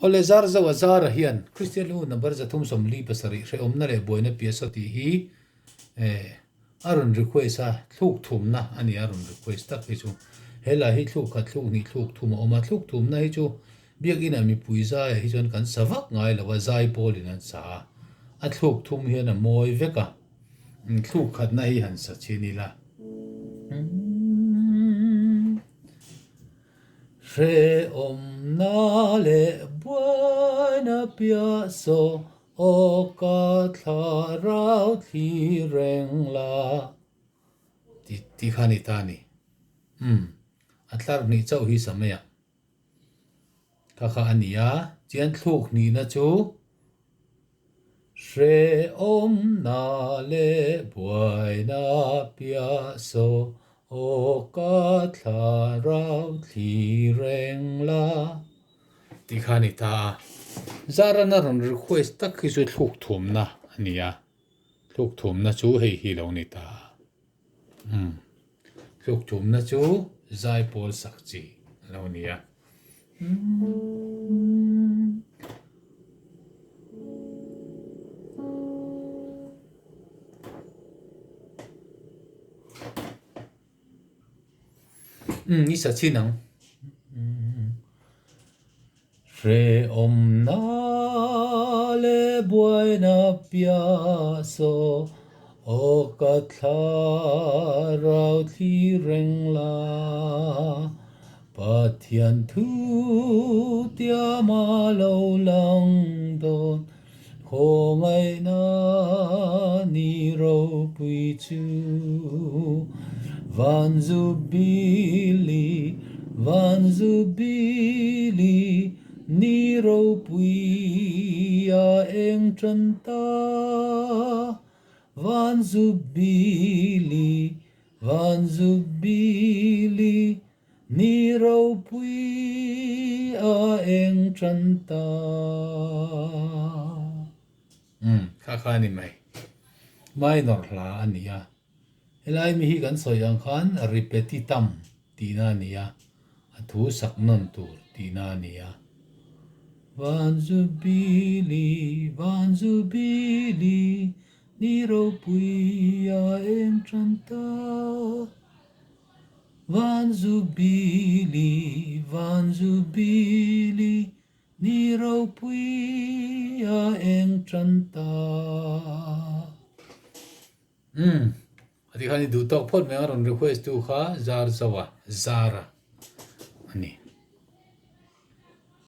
Awle zar zo a zara hian Kristian lu number 347 hrehawmna leh buaina piah tih hi eh a rawn request a, thluk thumna a ni a rawn request tak hi chu. He lah hi thluk khat thluk hnih thluk thum a awm a, thluk thumna hi chu biakinah mipui zaiah hi chuan kan sa vak ngai lo a, zai pawlin an sa a, a thluk thum hian a mawi vek a, thluk khatna hi han sa chhin ila. Hrehawmna leh buaina piah saw aw ka thlarau thli reng la ti ti kha ni ta ni. Umm a tlar hnih chauh hi sa mai ang. Kha kha a ni a, chian thluk hnihna chu Hrehawmna leh buaina piah saw aw ka thlarau thli reng la tih kha a ni ta a. Zarana rawn request tak hi chu thluk thumna a ni a, thluk thumna chu hei hi lo ni ta a. Umm thluk thumna chu zaipawl sak chi a lo ni a. Umm i sa chin ang. Hrehawmna leh buaina piah saw aw ka thlarau thli reng la, Pathian thu tiama lo lang dawn khawngaihna ni ropui chu. Van Zubili, Van Zubili, ni ropui a eng tan ta. Van Zubili, Van Zubili, ni ropui a eng tan ta. Umm, kha kha a ni mai. Minor hla a ni a. Helai mi hi kan sawi ang khan repetitum tihna a ni a, a thu sak nawn tur tihna a ni a. Van Zubili, Van Zubili, ni ropui a eng tan ta. Van Zubili, Van Zubili, Ni ropui a eng tan ta. Umm a ti khan i duh tawk phawt mai ang a rawn request tu kha zar zo a, zara a ni.